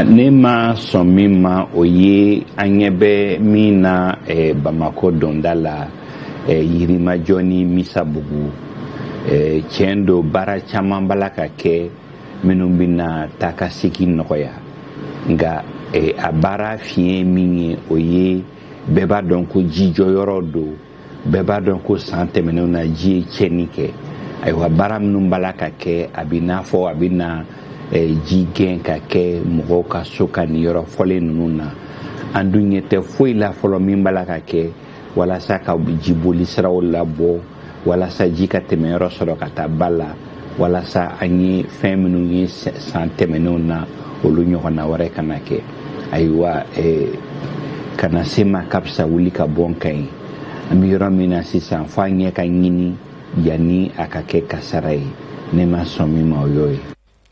Ne ma sɔn min ma, o ye an ɲɛ bɛ min na Bamakɔ donda la, Yirimajɔ ni Misabugu. Tiɲɛ don, baara caman b'a la ka kɛ minnu bɛna taa ka segin nɔgɔya, nka a baara fiɲɛ min ye, o ye bɛɛ b'a dɔn ko jijɔyɔrɔ don. Bɛɛ b'a dɔn ko san tɛmɛnenw na, ji ye tiɲɛni kɛ. Ayiwa, baara minnu b'a la ka kɛ, a bɛ n'a fɔ a bɛ na ji gɛn ka kɛ mɔgɔw ka so ka nin yɔrɔ fɔlen ninnu na. An dun ɲɛ tɛ foyi la fɔlɔ min b'a la ka kɛ walasa ka jiboli siraw labɔ, walasa ji ka tɛmɛ yɔrɔ sɔrɔ ka taa ba la, walasa an ye fɛn minnu ye san tɛmɛnenw na, olu ɲɔgɔnna wɛrɛ kana kɛ. Ayiwa, kana se ma ka fisa wuli ka bɔ n kan ye. An bɛ yɔrɔ min na sisan, fo an ɲɛ ka ɲini yanni a ka kɛ kasara ye. Ne ma sɔn min ma, o y'o ye.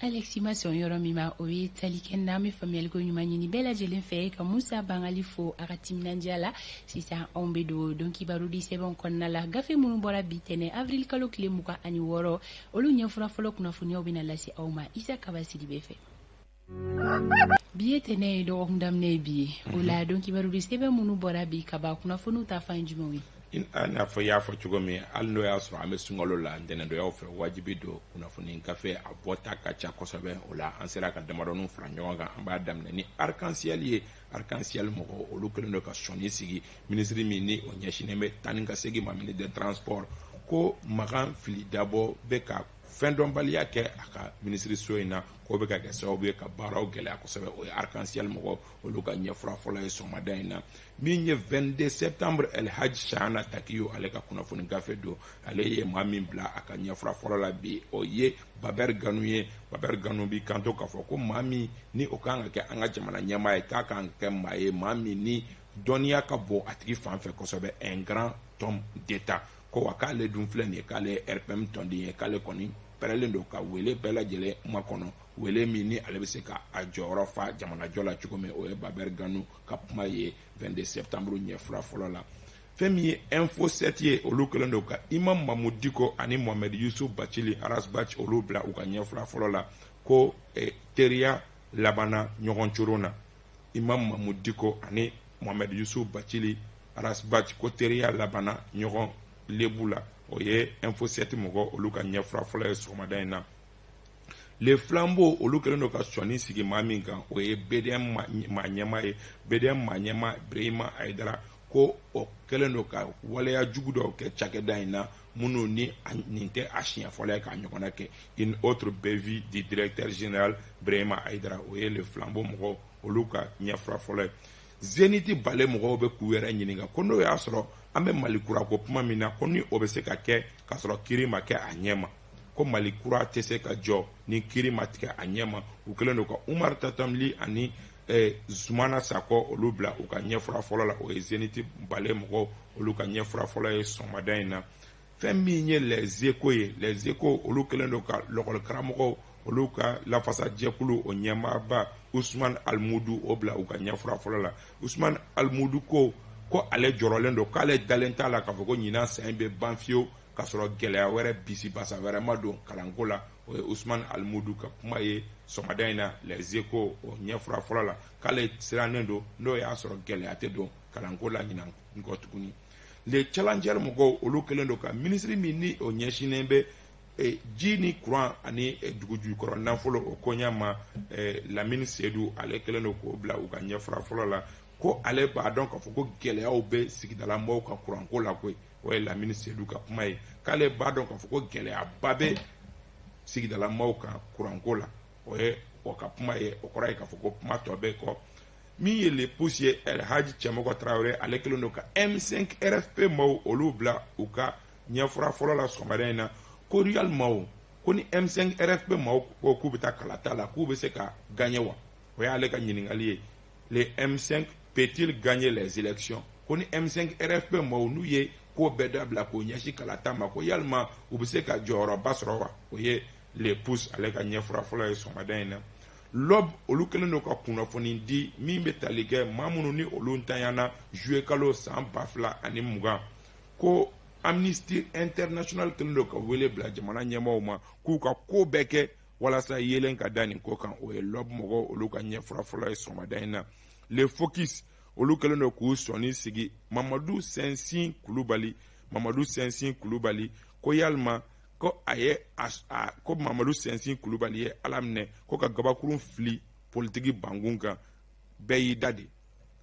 Alex ma sɔn yɔrɔ min ma, o ye tali kɛ n'an bɛ faamuyaliko ɲuman ɲini bɛɛ lajɛlen fɛ, ka Musa Bangali fo a ka timinandiya la. Sisan, anw bɛ don kibaru di sɛbɛnw kɔnɔna la. Gafe minnu bɔra bi tɛnɛ, avril kalo tile 26, olu ɲɛfura fɔlɔ kunnafoniyaw bɛna lase aw ma Isa Kaba Sidibe fɛ. Bi ye tɛnɛ ye, dɔgɔkun daminɛ ye bi ye. O la, don kibaru di sɛbɛn minnu bɔra bi ka ban, kunnafoniw ta fan ye jumɛnw ye? I n'a fɔ i y'a fɔ cogo min, hali n'o y'a sɔrɔ an bɛ sunkalo la, ntɛnɛndonyaw fɛ, wajibi don kunnafoni gafe a bɔta ka ca kosɛbɛ. O la, an sera ka damadɔninw fara ɲɔgɔn kan. An b'a daminɛ ni Arc-en-Ciel ye. Arc-en-Ciel mɔgɔ, olu kɛlen don ka sɔnni sigi minisiri min ni o ɲɛsinnen bɛ taa ni ka segin ma, ministre des Transports, ko Makan Fili Dabɔ bɛ ka fɛn dɔnbaliya kɛ a ka minisiriso in na, k'o bɛ ka kɛ sababu ye ka baaraw gɛlɛya kosɛbɛ. O ye Arc-en-Ciel mɔgɔ, olu ka ɲɛfura fɔlɔ ye sɔgɔmada in na. Min ye 22 septembre, El Hadj Chahana Takiyo, ale ka kunnafoni gafe don. Ale ye maa min bila a ka ɲɛfura fɔlɔ la bi, o ye Babɛri Ganu ye. Babɛri Ganu b'i kanto k'a fɔ ko maa min ni o kan ka kɛ an ka jamana ɲɛmaa ye, k'a kan ka kɛ maa ye, maa min ni dɔnniya ka bon a tigi fan fɛ kosɛbɛ, un grand homme d'État. Ko wa k'ale dun filɛ nin ye, k'ale ye RPM tɔnden ye, k'ale kɔni pɛrɛlen don ka wele bɛɛ lajɛlen makɔnɔ, wele min ni ale bɛ se ka a jɔyɔrɔ fa jamanajɔ la cogo min. O ye Babɛri Ganu ka kuma ye 22 septembre ɲɛfura fɔlɔ la. Fɛn min ye Info 7 ye, olu kɛlen don ka Imam Mahmoud Dicko ani Mohamed Yusuf Bacili Ras Bath, olu bila u ka ɲɛfura fɔlɔ la, ko teriya labanna ɲɔgɔn coron na. Imam Mahmoud Dicko ani Mohamed Yusuf Bacili Ras Bath, ko teriya labanna ɲɔgɔn lebu la. O ye Info 7 mɔgɔ, olu ka ɲɛfura fɔlɔ ye sɔgɔmada in na. Le Flambeau, olu kɛlen don ka sɔnni sigi maa min kan, o ye BDM maa ɲɛmaa ye, BDM maa ɲɛmaa Ibrahima Hayidara, ko o kɛlen don ka waleya jugu dɔw kɛ cakɛda in na, minnu ni nin tɛ a siɲɛ fɔlɔ ye k'a ɲɔgɔnna kɛ. Une autre bévue du directeur général Ibrahima Hayidara. O ye Le Flambeau mɔgɔw, olu ka ɲɛfura fɔlɔ ye. Zénith Ballet mɔgɔw bɛ k'u yɛrɛ ɲininka ko n'o y'a sɔrɔ an bɛ Mali kura ko kuma min na, ko ni o bɛ se ka kɛ k'a sɔrɔ kiri ma kɛ a ɲɛ ma, ko Mali kura tɛ se ka jɔ ni kiri ma tigɛ a ɲɛ ma. U kɛlen don ka Umar Tatamli ani Zumana Sakɔ, olu bila u ka ɲɛfura fɔlɔ la. O ye Zénith Ballet mɔgɔw, olu ka ɲɛfura fɔlɔ ye sɔgɔmada in na. Fɛn min ye Les Échos ye, Les Échos, olu kɛlen don ka lɔkɔlikaramɔgɔw, olu ka lafasajɛkulu, o ɲɛmaaba Usman Alimudu, o bila u ka ɲɛfura fɔlɔ la. Usman Alimudu ko ale jɔrɔlen don, k'ale dalen t'a la k'a fɔ ko ɲinan san in bɛ ban fiyewu k'a sɔrɔ gɛlɛya wɛrɛ, bisibasa wɛrɛ ma don kalanko la. O ye Usman Alimudu ka kuma ye sɔgɔmada in na Les Échos, o ɲɛfura fɔlɔ la, k'ale sirannen don n'o y'a sɔrɔ gɛlɛya tɛ don kalanko la ɲinan kɔ tuguni. Le Challenger mɔgɔw, olu kɛlen don ka minisiri min ni o ɲɛsinnen bɛ ji ni kuran ani dugujukɔrɔ nafolo o koɲa ma, Lamini Sedu, ale kɛlen don k'o bila u ka ɲɛfura fɔlɔ la, ko ale b'a dɔn k'a fɔ ko gɛlɛyaw bɛ sigidalamɔgɔw ka kuranko la koyi. O ye Lamini Sedu ka kuma ye, k'ale b'a dɔn k'a fɔ ko gɛlɛyaba bɛ sigidalamɔgɔw kan kuranko la. O ye o ka kuma ye. O kɔrɔ ye k'a fɔ ko kuma tɔ bɛ kɔ. Min ye Le Pouce ye, El Hadji Cɛmɔgɔ Tarawele, ale kɛlen don ka M5 RFP maaw, olu bila u ka ɲɛfura fɔlɔ la sɔgɔmada in na, ko Real maaw, ko ni M5 RFP maaw ko k'u bɛ taa kalata la, k'u bɛ se ka gagner wa? O y'ale ka ɲininkali ye. Le M5 peut-il gagner les élections? Ko ni M5 RFP maaw n'u ye ko bɛɛ dabila k'o ɲɛsin kalata ma, ko yalima u bɛ se ka jɔyɔrɔba sɔrɔ wa? O ye Le Pouce, ale ka ɲɛfura fɔlɔ ye sɔgɔmada in na. L'Aube, olu kɛlen don ka kunnafoni di min bɛ tali kɛ maa minnu ni olu ntanyana juillet kalo san 2020, ko Amnesty International kɛlen don ka wele bila jamana ɲɛmaaw ma k'u ka ko bɛɛ kɛ. Walasa yeelen ka da nin ko kan, o ye L'aube mɔgɔw olu ka ɲɛfura fɔlɔ ye sɔgɔmada in na. Le Focus olu kɛlen don k'u sɔnni sigi Mamadu Sɛnsin Kulubali. Mamadu Sɛnsin Kulubali ko yalima ko a ye a ko Mamadu Sɛnsin Kulubali ye Ala minɛ ko ka gabakurun fili politiki bankun kan, bɛɛ y'i da de.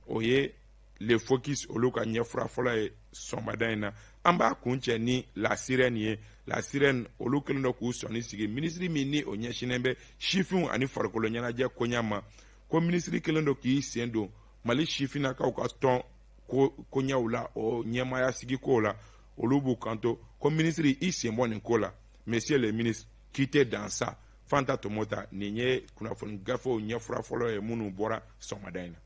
O ye Le Focus olu ka ɲɛfura fɔlɔ ye sɔgɔmada in na. An b'a kuncɛ ni La Sirène ye. La Sirène olu kɛlen don k'u sɔnni sigi minisiri min ni o ɲɛsinnen bɛ sifinw ani farikolo ɲɛnajɛ koɲa ma, ko minisiri kɛlen don k'i sen don Mali sifinnakaw ka tɔn koɲɛw la, o ɲɛmaaya sigi kow la. Olu b'u kanto ko minisiri, i sen bɔ nin ko la. Monsieur le ministre, quittez dans ça. Fanta Tomota, nin ye kunnafoni gafew ɲɛfura fɔlɔ ye minnu bɔra sɔgɔmada in na.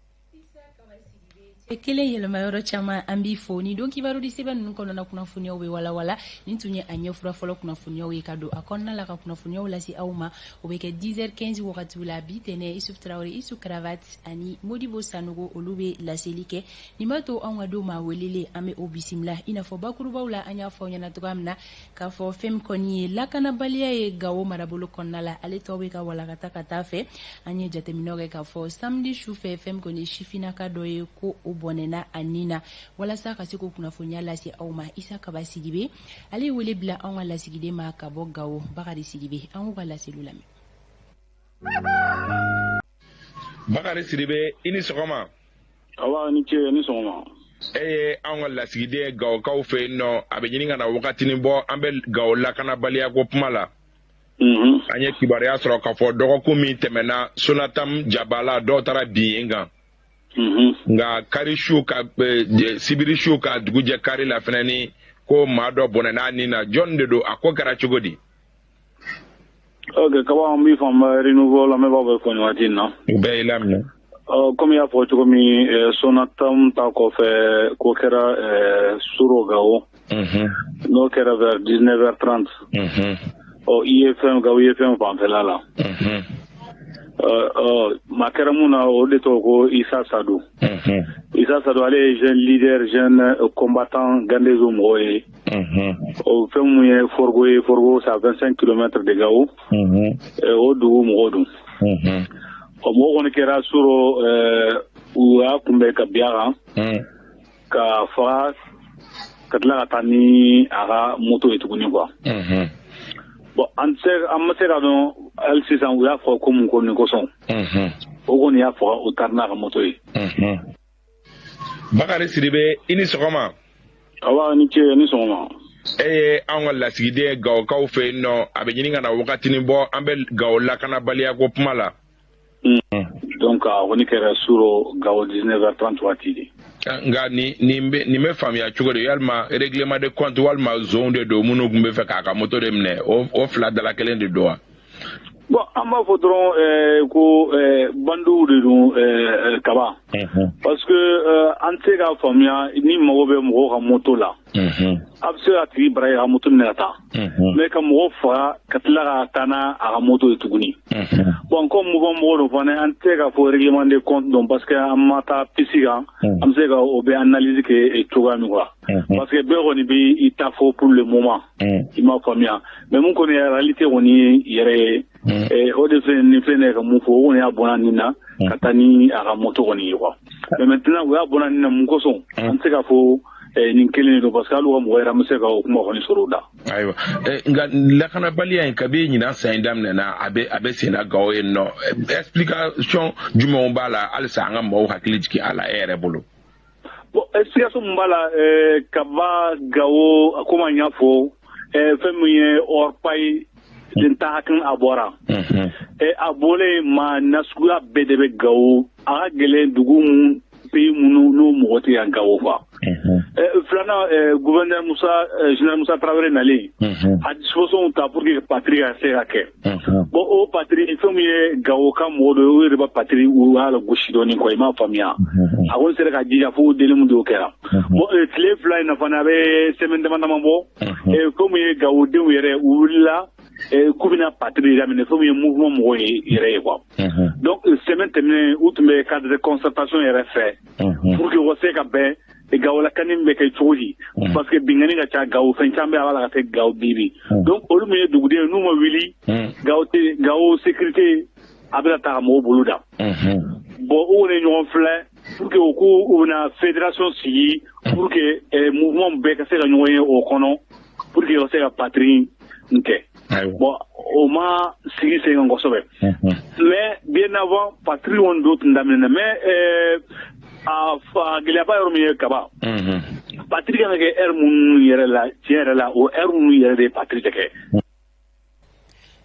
Kelen yɛlɛma yɔrɔ caman, an b'i fo. Ni don kibaru di sɛbɛn ninnu kɔnɔna kunnafoniyaw bɛ walawala. Nin tun ye a ɲɛfura fɔlɔ kunnafoniyaw ye. Ka don a kɔnɔna la ka kunnafoniyaw lase aw ma, o bɛ kɛ 10h15 wagatiw la. Bi tɛnɛ, Isuf Tarawele, Isu Cravate ani Modibo Sanogo, olu bɛ laseli kɛ. Nin b'a to anw ka don maa welelen, an bɛ o bisimila. I n'a fɔ bakurubaw la, an y'a fɔ aw ɲɛna cogoya min na k'a fɔ fɛn min kɔni ye lakanabaliya ye Gawo marabolo kɔnɔna la, ale tɔ bɛ ka walakata ka taa fɛ. An ye jateminɛw kɛ k'a fɔ samedi su fɛ, fɛn min kɔni ye sifinnaka dɔ ye, ko o bɔnɛna a nin na. Walasa ka se k'o kunnafoniya lase aw ma, Isa Kaba Sidibe, ale ye wele bila anw ka lasigiden ma ka bɔ Gawo, Bakari Sidibe. An k'u ka laseliw lamɛn. Bakari Sidibe, i ni sɔgɔma. Awa, ni ce, ni sɔgɔma. E ye anw ka lasigiden ye Gawokaw fɛ yen nɔ. A bɛ ɲini ka na wagatinin bɔ, an bɛ Gawo lakanabaliya ko kuma la. An ye kibaruya sɔrɔ k'a fɔ dɔgɔkun min tɛmɛna, Sonatam jabala dɔw taara bin yen kan. Nka kari su ka sibiri su ka dugu jɛ kari la fɛnɛ ni ko maa dɔ bɔnɛna nin na. Jɔn de don? A ko kɛra cogo di? Ok, Kaba, an b'i fɔ, an bɛ Renouveau lamɛnbaaw bɛ fɔ nin waati in na. U bɛɛ y'i laminɛ. Komi i y'a fɔ cogo min, Sonatam ta kɔfɛ, ko kɛra Suro Gawo. N'o kɛra vers 19h30. Ɔ, i ye fɛn Gawo, i ye fɛn fanfɛla la. Maa kɛra mun na, o de tɔgɔ ko Isa Sadu. Isa Sadu, ale ye jeune leader, jeune combattant Gandezo mɔgɔ ye. O fɛn mun ye Forgo ye, Forgo, c'est à 25 km de Gao. O dugu mɔgɔ don. Ɔ, mɔgɔ kɔni kɛra Suro, u y'a kunbɛn ka bin a kan ka faga, ka tila ka taa ni a ka moto ye tuguni quoi. Bon, an tɛ an ma se ka dɔn hali sisan u y'a fɔ ko mun ko nin kosɔn. O kɔni y'a faga, u taara n'a ka moto ye. Bakari Sidibe, i ni sɔgɔma. Awa, ni ce, ni sɔgɔma. E ye anw ka lasigiden ye Gawokaw fɛ yen nɔ. A bɛ ɲini ka na wagatinin bɔ, an bɛ Gawo lakanabaliya ko kuma la. Donc a kɔni kɛra Suro Gawo 19h30 waati de. Nka nin bɛ faamuya cogo di? Yalima règlement de compte walima zonw de don minnu tun bɛ fɛ k'a ka moto de minɛ, o fila dala kelen de don wa? Bon, an b'a fɔ dɔrɔn ko bandiw de don, Kaba. Parce que an tɛ se k'a faamuya, ni mago bɛ mɔgɔw ka moto la, a bɛ se ka tigi bara ka moto minɛ ka taa, mais ka mɔgɔ faga ka tila ka taa n'a a ka moto ye tuguni. Bon, comme mouvement mɔgɔ don fana, an tɛ se k'a fɔ règlement de compte don, parce que an ma taa piste kan, an bɛ se ka o bɛ analyse kɛ cogoya min quoi. Parce que bɛɛ kɔni bɛ i ta fɔ pour le moment, i m'a faamuya. Mais mun kɔni ye réalité kɔni yɛrɛ ye, o de filɛ nin filɛ nin ye ka mun fɔ, o kɔni y'a bɔnna nin na ka taa ni a ka moto kɔni ye quoi. Mais maintenant, u y'a bɔnna nin na mun kosɔn, an tɛ se k'a fɔ nin kelen de don, parce que hali u ka mɔgɔ yɛrɛ, an bɛ se ka o kuma kɔni sɔrɔ u da. Ayiwa, nka lakanabaliya in, kabi ɲinan san in daminɛna, a bɛ sen na Gawo yen nɔ. Explication jumɛnw b'a la halisa an ka maaw hakili jigin a la, e yɛrɛ bolo? Bon, explication mun b'a la, Kaba, Gawo, komi an y'a fɔ, fɛn min ye orpaille n ta hakili a bɔra. A bɔlen, maa nasuguya bɛɛ de bɛ Gawo. A ka gɛlɛn dugu mun, pays minnu n'o mɔgɔ tɛ yan Gawo quoi. Filanan, gouverneur Musa, général Musa Tarawele nalen, a disposition ta pour que patrouille ka se ka kɛ. Bon, o patrouille, fɛn min ye Gawo ka mɔgɔ dɔ ye, o yɛrɛ b'a patrouille, u y'a lagosi dɔɔnin quoi, i m'a faamuya. A kɔni sera ka jija fo délai min dɔw kɛra. Bon, tile 2 in na fana, a bɛ semaine dama dama bɔ, fɛn min ye Gawodenw yɛrɛ, u wulila k'u bɛna patrouille daminɛ, fɛn min ye mouvement mɔgɔw ye yɛrɛ ye quoi. Donc semaine tɛmɛnen, u tun bɛ cadre de concertation yɛrɛ fɛ pour que u ka se ka bɛn. Gawo lakani bɛ kɛ cogo di, parce que binkanni ka ca Gawo, fɛn caman bɛ a b'a la ka kɛ Gawo bi bi. Donc olu min ye duguden ye, n'u ma wuli, Gawo tɛ, Gawo sécurité a bɛna taa ka mɔgɔw bolo da. Bon, u kɔni ye ɲɔgɔn filɛ pour que u ko u bɛna fédération sigi pour que mouvement bɛɛ ka se ka ɲɔgɔn ye o kɔnɔ, pour que ka se ka patrie kɛ. Bon, o ma sigi sen kan kosɛbɛ, mais bien avant, patrie kɔni dɔ tun daminɛna. Mais a gɛlɛyaba yɔrɔ min ye, Kaba, patrie kan ka kɛ heure minnu yɛrɛ la, tiɲɛ yɛrɛ la, o heure ninnu yɛrɛ de ye patrie tɛ kɛ.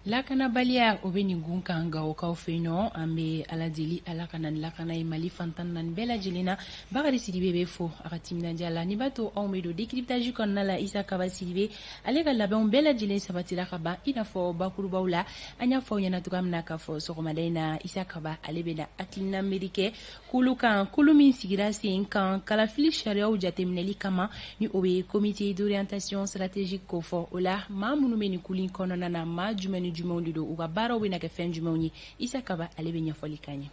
Lakanabaliya, o bɛ nin gun kan Gawokaw fɛ yen nɔ. An bɛ Ala deli, Ala ka na ni lakana ye Mali fantan naani bɛɛ lajɛlen na. Bakari Sidibe bɛ fo a ka timinandiya la. Nin b'a to anw bɛ don décryptage kɔnɔna la. Isa Kaba Sidibe, ale ka labɛnw bɛɛ lajɛlen sabatira ka ban. I n'a fɔ bakurubaw la, an y'a fɔ aw ɲɛna cogoya min na k'a fɔ sɔgɔmada in na, Isa Kaba, ale bɛna hakilina miiri kɛ kulu kan, kulu min sigira sen kan kalafili sariyaw jateminɛli kama, ni o bɛ Comité d'orientation stratégique ko fɔ. O la, maa minnu bɛ nin kulu in kɔnɔna na, maa jumɛn ni jumɛnw de don, u ka baaraw bɛna kɛ fɛn jumɛnw ye, Isa Kaba, ale bɛ ɲɛfɔli k'an ye.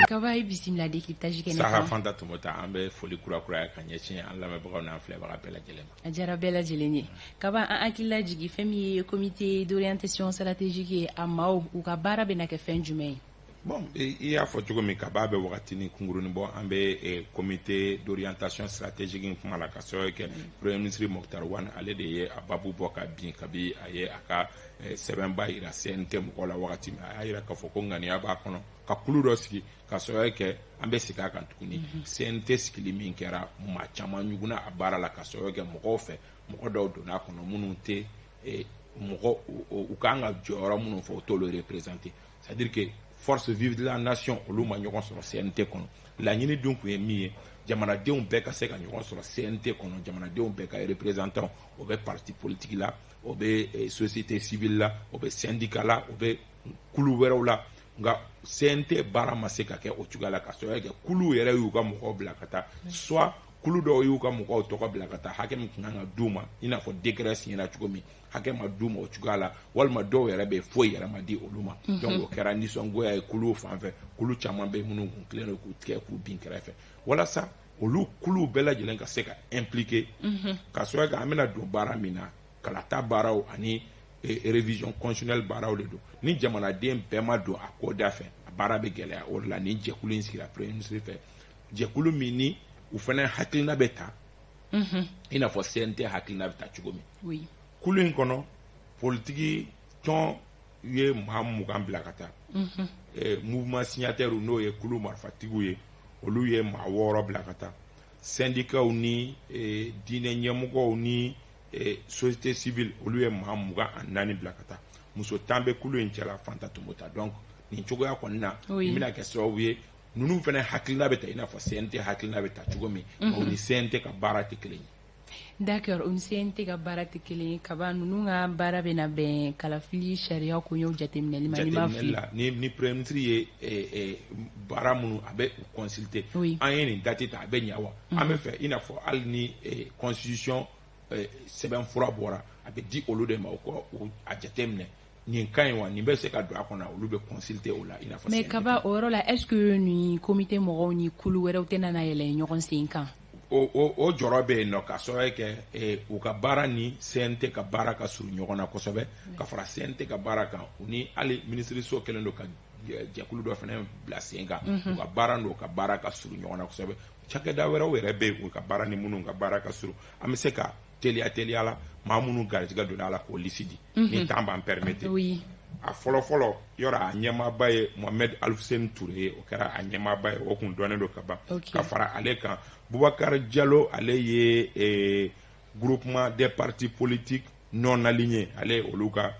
Kaba, i bisimila décryptage kɛnɛ kan. Saha. Fanta Tomota, an bɛ foli kura kura ye ka ɲɛsin an lamɛnbagaw n'an filɛbaga bɛɛ lajɛlen ma. A diyara bɛɛ lajɛlen ye. Kaba, an hakili lajigin, fɛn min ye Comité d'orientation stratégique ye, a maaw, u ka baara bɛna kɛ fɛn jumɛn ye? Bon, i y'a fɔ cogo min, kaba bɛ wagati ni kunkurunin bɔ, an bɛ Comité d'orientation stratégique in kuma la, ka sababu kɛ Premier ministre Moctar Ouane, ale de ye a babu bɔ ka bin kabi a ye a ka sɛbɛnba yira CNT mɔgɔw la. Wagati min a y'a yira k'a fɔ ko ŋaniya b'a kɔnɔ ka kulu dɔ sigi, ka sababu kɛ an bɛ segin a kan tuguni, CNT sigili min kɛra, maa caman ɲuguna a baara la, ka sababu kɛ mɔgɔw fɛ, mɔgɔ dɔw donna a kɔnɔ minnu tɛ mɔgɔ u kan ka jɔyɔrɔ minnu fɔ, u t'olu représenter, c'est à dire que force vive de la nation, olu ma ɲɔgɔn sɔrɔ CNT kɔnɔ. Laɲini dun tun ye min ye, jamanadenw bɛɛ ka se ka ɲɔgɔn sɔrɔ CNT kɔnɔ, jamanadenw bɛɛ ka représentant, o bɛ parti politique la, o bɛ société civile la, o bɛ syndicat la, o bɛ kulu wɛrɛw la. Nka CNT baara ma se ka kɛ o cogoya la, ka sababu kɛ kulu yɛrɛ y'u ka mɔgɔw bila ka taa, soit kulu dɔw y'u ka mɔgɔw tɔgɔ bila ka taa, hakɛ min tun kan ka d'u ma, i n'a fɔ décret signera cogo min, hakɛ ma d'u ma o cogoya la, walima dɔw yɛrɛ bɛ foyi yɛrɛ ma di olu ma. Donc o kɛra nisɔngoya ye kuluw fan fɛ. Kulu caman bɛ minnu kun tilen don k'u tigɛ k'u bin kɛrɛfɛ. Walasa olu kuluw bɛɛ lajɛlen ka se ka impliquer, ka sababu kɛ an bɛna don baara min na, kalata baaraw ani révision constitutionnelle baaraw de don, ni jamanaden bɛɛ ma don a ko da fɛ, a baara bɛ gɛlɛya. O de la ni jɛkulu in sigira Premier ministre fɛ, jɛkulu min ni u fana hakilina bɛ ta i n'a fɔ CNT hakilina bɛ ta cogo min. Kulu in kɔnɔ, politiki tɔn ye maa 20 bila ka taa, mouvement signataire, n'o ye kulu marifatigiw ye, olu ye maa 6 bila ka taa, syndicats ni diinɛ ɲɛmɔgɔw ni société civile, olu ye maa 24 bila ka taa. Muso 10 bɛ kulu in cɛla. Fanta Tomota, donc nin cogoya kɔni na, nin bɛna kɛ sababu ye ninnu fana hakilina bɛ ta i n'a fɔ CNT hakilina bɛ ta cogo min, o ni CNT ka baara tɛ kelen ye. D'accord, o ni CNT ka baara tɛ kelen ye. Kaba, ninnu ka baara bɛna bɛn kalafili sariya koɲɛw jateminɛli ma, ni ma fili. La, ni Premier ministre ye baara minnu, a bɛ u consulter: an ye nin date ta, a bɛ ɲɛ wa? An bɛ fɛ, i n'a fɔ hali ni constitution sɛbɛnfura bɔra, a bɛ di olu de ma, u ka a jateminɛ, nin ka ɲi wa, nin bɛ se ka don a kɔnɔ, olu bɛ consulter o la, i n'a fɔ. Mais Kaba, o yɔrɔ la, est ce que nin comité mɔgɔw ni kulu wɛrɛw tɛna na yɛlɛ ɲɔgɔn sen kan? O jɔrɔ bɛ yen nɔ, ka sababu kɛ u ka baara ni CNT ka baara ka surun ɲɔgɔn na kosɛbɛ. Ka fara CNT ka baara kan, u ni hali minisiriso kɛlen don ka jɛkulu dɔ fana bila sen kan, u ka baara n'u ka baara ka surun ɲɔgɔn na kosɛbɛ. Cakɛda wɛrɛw yɛrɛ bɛ yen, u ka baara ni minnu ka baara ka surun. An bɛ se ka teliya teliya la, maa minnu garijɛgɛ donna a la, k'o liste di, ni temps b'an permettre. A fɔlɔ fɔlɔ yɔrɔ, a ɲɛmaaba ye Mohamed Alfuseni Ture ye, o kɛra a ɲɛmaaba ye, o kun dɔnnen don ka ban. Ka fara ale kan, Boubacar Diallo, ale ye Groupement des partis politiques non alignés, ale ye olu ka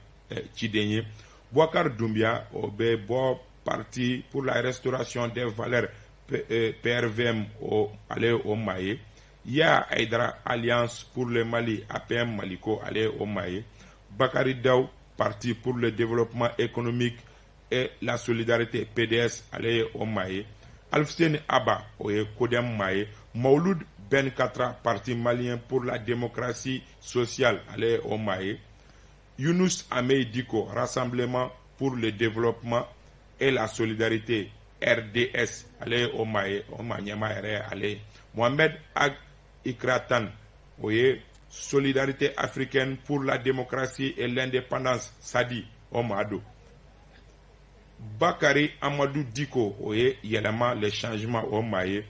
ciden ye. Boubacar Doumbia, o bɛ bɔ Parti pour la restauration des valeurs, PRVM, o ale ye o maa ye. Ya Aïdara, Alliance pour le Mali, APM Maliko, ale ye o maa ye. Bakary Daw, Parti pour le développement économique et la solidarité, PDS, ale ye o maa ye. Alfuseni Aba, o ye CODEM maa ye. Mawulud Ben Katra, Parti malien pour la démocratie sociale, ale ye o maa ye. Younous Amey Diko, Rassemblement pour le développement et la solidarité. RDS, ale ye o maa ye, o maa ɲɛmaa yɛrɛ ye ale ye. Mohamed Ag Ikratan, o ye Solidarité africaine pour la démocratie et l'indépendance, SADI, o maa don. Bakari Amadou Diko, o ye Yɛlɛma, le changement, o maa ye.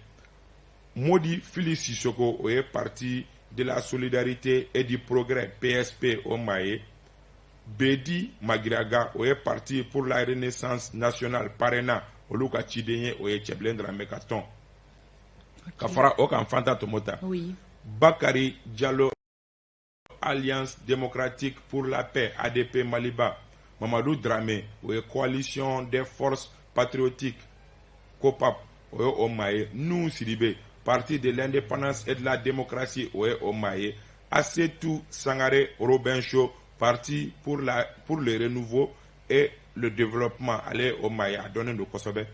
Modi Fili Sissoko, o ye Parti de la solidarité et du progrès, PSP, o maa ye. Bedi Magiraga, o ye Parti pour la renaissance nationale, PARENA, olu ka ciden ye, o ye Cɛbilen Dramɛ ka tɔn. Ka fara o kan, Fanta Tomota, Bakari Jalo, Alliance démocratique pour la paix, ADP Maliba. Mamadou Dramé, o ye Coalition des forces patriotiques, COPAP, o ye o maa ye. Nouhoum Sidibé, Parti de l'indépendance et de la démocratie, o ye o maa ye. Assetou Sangaré Robincho, Parti pour le renouveau et le développement, ale ye o maa ye, a dɔnnen don kosɛbɛ.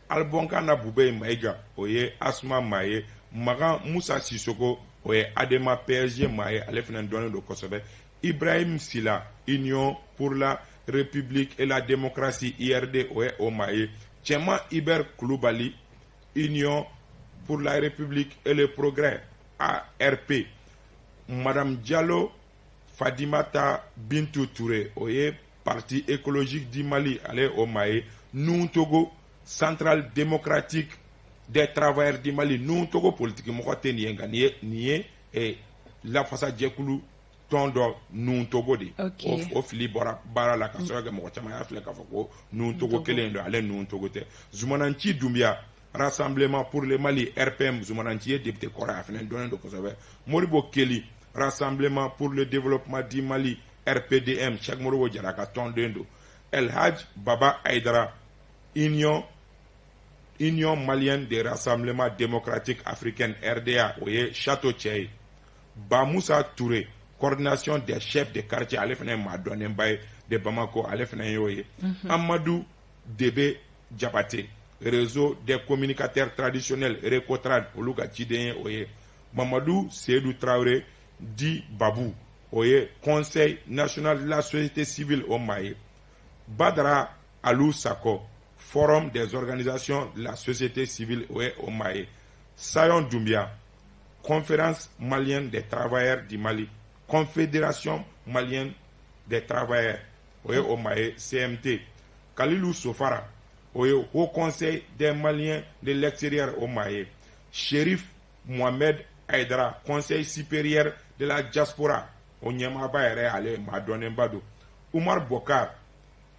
Albonkana Bubey Maïga, o ye Asma maa ye. Magan Musa Sissoko, o ye Adema PSG maa ye, ale fana dɔnnen don kosɛbɛ. Ibrahim Sila, Union pour la République et la démocratie, URD, o ye o maa ye. Cɛman Hubert Kulubali, Union pour la République et le progrès, ARP. Madame Diallo Fadimata Bintou Touré, o ye Parti écologique du Mali, ale ye o maa ye. Nouhoum Togo, Centrale démocratique des travailleurs du Mali. Nouhoum Togo politique mɔgɔ tɛ nin ye, nka nin ye lafasajɛkulu tɔn dɔ Nouhoum Togo de. O fili bɔra baara la ka sɔrɔ kɛ mɔgɔ caman y'a filɛ k'a fɔ ko Nouhoum Togo kelen don, ale Nouhoum Togo tɛ. Zumananci Dunbiya, Rassemblement pour le Mali, RPM. Zumananci ye député kɔrɔ ye, a fana dɔnnen don kosɛbɛ. Moribo Keli, Rassemblement pour le développement du Mali, RPDM, Cheikh Moribo Jara ka tɔnden don. El Hadj Baba Aydara, Union malienne de rassemblement démocratique africaine, RDA, o ye Château cɛ ye. Ba Musa Touré, Coordination des chefs de quartier, ale fana ye maa dɔnnenba ye de Bamako, ale fana y'o ye. Amadou Debe Jabate, Réseau des communicateurs traditionnels, RECOTRAD, olu ka ciden ye o ye. Mamadou Seydou Traoré dit Babou, o ye Conseil national de la société civile, o maa ye. Badara Alou Sako, Forum des organisations de la société civile, o ye o maa ye. Sayon Doumbia, Conférence malienne des travailleurs du Mali, Confédération malienne des travailleurs, o ye o maa ye, CMT. Kalilou Sofara, o ye Haut Conseil des Maliens de l'extérieur, o maa ye. Sherif Mohamed Aydara, Conseil supérieur de la diaspora, o ɲɛmaaba yɛrɛ, ale maa dɔnnenba don. Umar Bokar,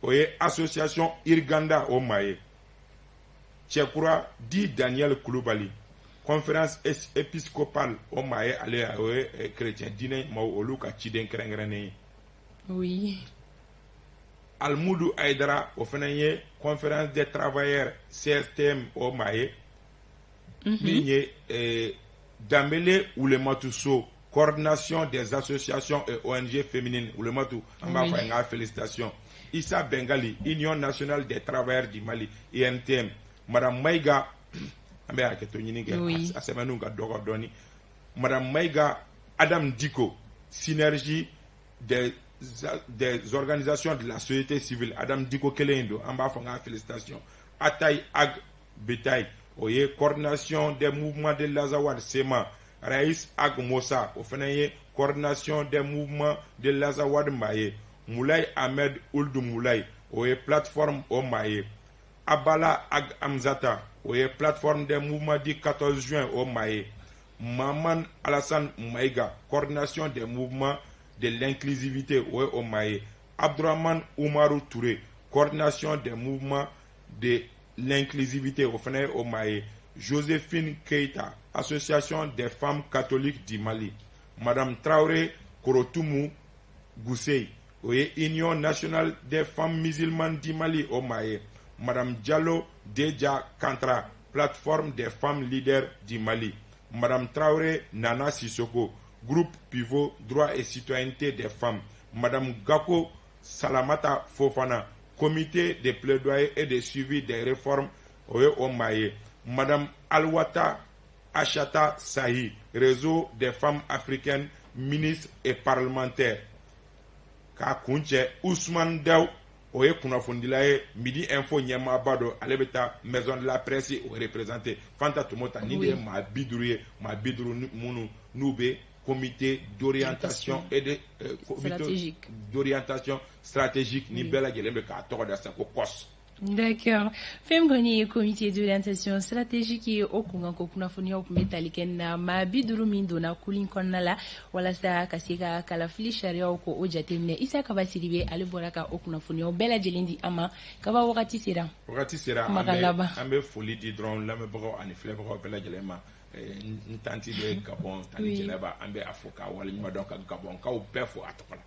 o ye Association Irganda, o maa ye. Cɛkura di Daniel Kulubali, Conférence épiscopale, o maa ye, ale o ye chrétien diinɛ maaw olu ka ciden kɛrɛnkɛrɛnnen ye. Almudu Aydara, o fana ye Conférence des travailleurs, CSTM, o maa ye. Min ye Danbele Wulematu So, Coordination des associations et ONG féminines, Wulematu, an b'a fɔ a ye n ka félicitations. Issa Bengali, Union nationale des travailleurs du Mali, UNTM. Madame Maïga, an bɛ hakɛto ɲini kɛ, a sɛbɛnniw ka dɔgɔ dɔɔni. Madame Maïga Adam Diko, Synergie des organisations de la société civile, Adam Diko kelen in don, an b'a fɔ n ka félicitations. Atayi Ag Betayi, o ye Coordination des mouvements de l'Azawad, CMA. Raïs Ag Mossa, o fana ye Coordination des mouvements de l'Azawad maa ye. Moulay Ahmed Ould Moulay, o ye Plateforme, o maa ye. Abala Ag Amzata, o ye Plateforme des mouvements du 14 juin, o maa ye. Maman Alassane Maïga, Coordination des mouvements de l'inclusivité, o ye o maa ye. Abdurrahman Umaru Touré, Coordination des mouvements de l'inclusivité, o fana ye o maa ye. Joséphine Keita, Association des femmes catholiques du Mali. Madame Traoré Korotumu Gusey, o ye Union nationale des femmes musulmanes du Mali, o maa ye. Madame Diallo Deja Kantra, Plateforme des femmes leaders du Mali. Madame Traoré Nana Sissoko, Groupe pivot droit et citoyenneté des femmes. Madame Gako Salamata Fofana, Comité de plaidoyer et de suivi des réformes, o ye o maa ye. Madame Alwata Achata Sahi, Réseau des femmes africaines, ministres et parlementaires. K'a kuncɛ, Ousmane Daw, O ye kunnafonidila ye, Midi Info ɲɛmaaba don. Ale bɛ taa Maison de la Presse o représenter. Fanta Tomota, nin de ye maa 50 ye, maa 50 minnu n'u bɛ comité d'orientation et de comité d'orientation stratégique ni bɛɛ lajɛlen bɛ k'a tɔgɔ da sisan ko COS. D'accord. Fɛn kɔni ye comité d'orientation stratégique ye, o kunkanko kunnafoniyaw tun bɛ tali kɛ na maa 50 min donna kulu kɔnɔna la walasa ka se ka kalafili sariyaw ko o jateminɛ. Isa Kaba Sidibe, ale bɔra ka o kunnafoniyaw bɛɛ lajɛlen di an ma. Kaba, wagati sera. Wagati sera. An bɛ foli di dɔrɔn lamɛnbagaw ani filɛbagaw bɛɛ lajɛlen ma. N tantie bɛ Gabɔn, tantie Jɛnɛba, an bɛ a fo k'a waleɲuman dɔn, ka Gabɔnkaw bɛɛ fo a tɔgɔ la.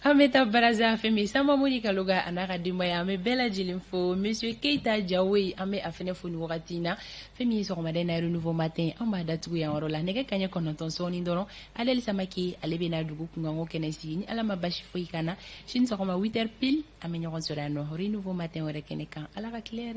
An bɛ taa Baraza, fɛn min Sanba Mori Kaloga a n'a ka denbaya, an bɛ bɛɛ lajɛlen fo. Monsieur Keita Jawoyi, an bɛ a fɛnɛ fo nin wagati in na. Fɛn min ye sɔgɔmada in na Renouveau Matin, an b'a datugu yan yɔrɔ la. Nɛgɛ kaɲɛ 9 sɔɔni dɔrɔn, Adel Samake, ale bɛ na dugu kunkanko kɛnɛ sigi. Ni Ala ma basi foyi kan na, sini sɔgɔma 8 heures pile, an bɛ ɲɔgɔn sɔrɔ yan nɔ Renouveau Matin wɛrɛ kɛnɛ kan. Ala ka tile yɛrɛ.